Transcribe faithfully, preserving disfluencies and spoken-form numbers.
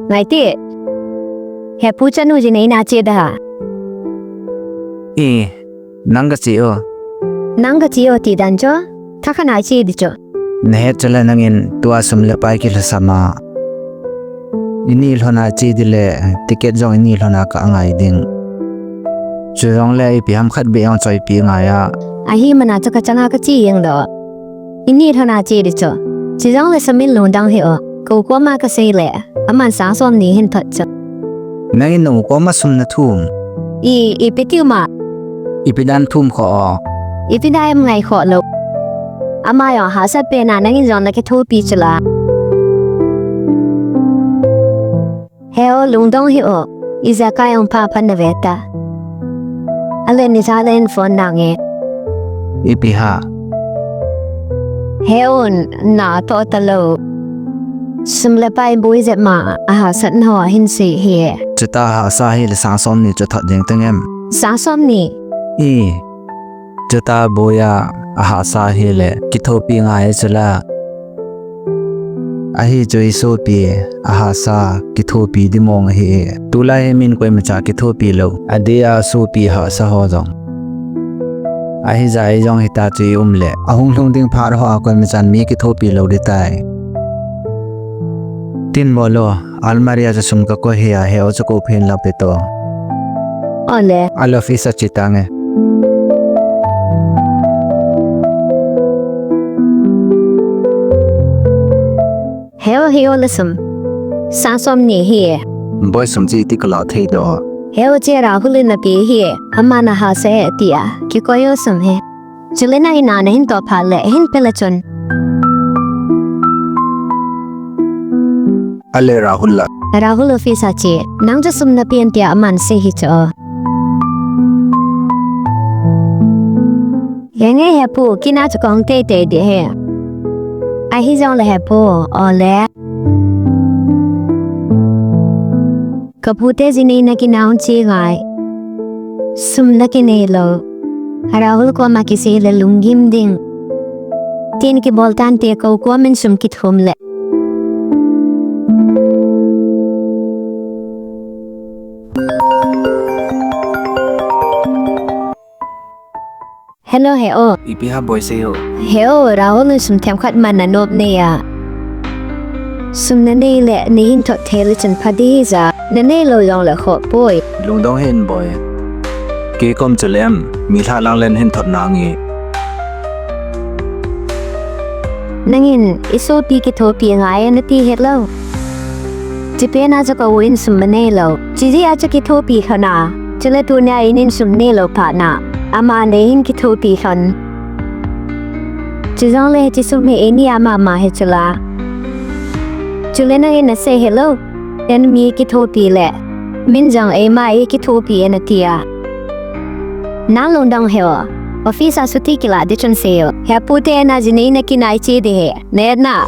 Ngai te. Hepu chanu jinei na che da ha. I, nang ka che o. Nang ka che o ti dan cho. Tha kha na che di cho. Na het chule nangin tua sum le pai kilhasam a. Ini lhona che di le ticket jong ini lhona ka ngai ding. Chujongle ipi ham khat be jong choipi ngai a. Ahi mana chu ka changa ka che jeng do. Ini lhona che di cho. Chujongle sum in lungdong hih o. Ko koma ka sei le. Aman sang som ni hin thot cho. Nangin nang koma sum na thum. I, ipi tiu ma. Ipi dan thum kho o. Ipi dan em ngai kho lo. Ama jong hahsat pen a nangin jong na kithopi chula. He o lungdong hih o. Ijakai jong pha pha na ve ta. Ale ni sa le in phone nange. Ipi ha. He o na to ta lo. Sum le pai boi jep ma a hahsat na ho hin sei hi. Chuta hahsa hi le sang som ni chu thot ding teng em. Sang som ni. I. Chuta boi a a hahsa hi le kithopi ngai chula. Ahi chu i sopi a hahsa kithopi di mong ahi. Tulai hi min koima cha kithopi lo. Adeh a sopi hahsa ho jong. Ahi jeh a i jong hita chu i um le. Ahung lhung ding phat ho a koima chan mi kithopi lo di tai. Tin bol o. Almari a chu sum ka koi hi a, he o chu ko phen la pe to. Ole. Ale office a che tange. He o, he o le sum. Sang som ni hi. Boi sum chi ti ka la thei do. He o che Rahul in na pe hi. Ama na hahsa e ti a. Kikoi o sum hi. Chule na in a na hin to pha le hin pe le chun. Ale Rahul la. Rahul office a che. Nang chu sum na pen tia aman sei hi cho. Henge hepu, kina chu kong tei tei di he. Ahi jongle hepu, ole. Ka pu te jinei na kina hung che ngai. Sum na kinei lo. Rahul koma kisei le lunggim ding. Tin kibol tan te ko koma min sum kithum le. Hello, he o. Ipi ha boi sei o. He o, Rahul in sum themkhat man na nop nei a. Sum na nei le, nei hin thot thei le chun pha di ja. Na nei lo jong le kho poi. Lungdong hen boi. Kei kom chu lem, mi lha lang len hin thot nange. Nangin, i sopi kithopi ngai na ti het lo. Chi pen a chu ka u in sum ma nei lo. Chi jeh a chu kithopi lhon a. Chule tunia in in sum nei lo phat na. Ama nei hin kithopi lhon. Chujongle hiche sum hi eini a mama hi chula. Chule nangin na sei het lo. Ten mi kithopi le. Min jong eima ei kithopi e na ti a. Nang lungdong he o. Office a chuti kila di chun sei o. Hepu te na jinei na kinai che di he. Ne na.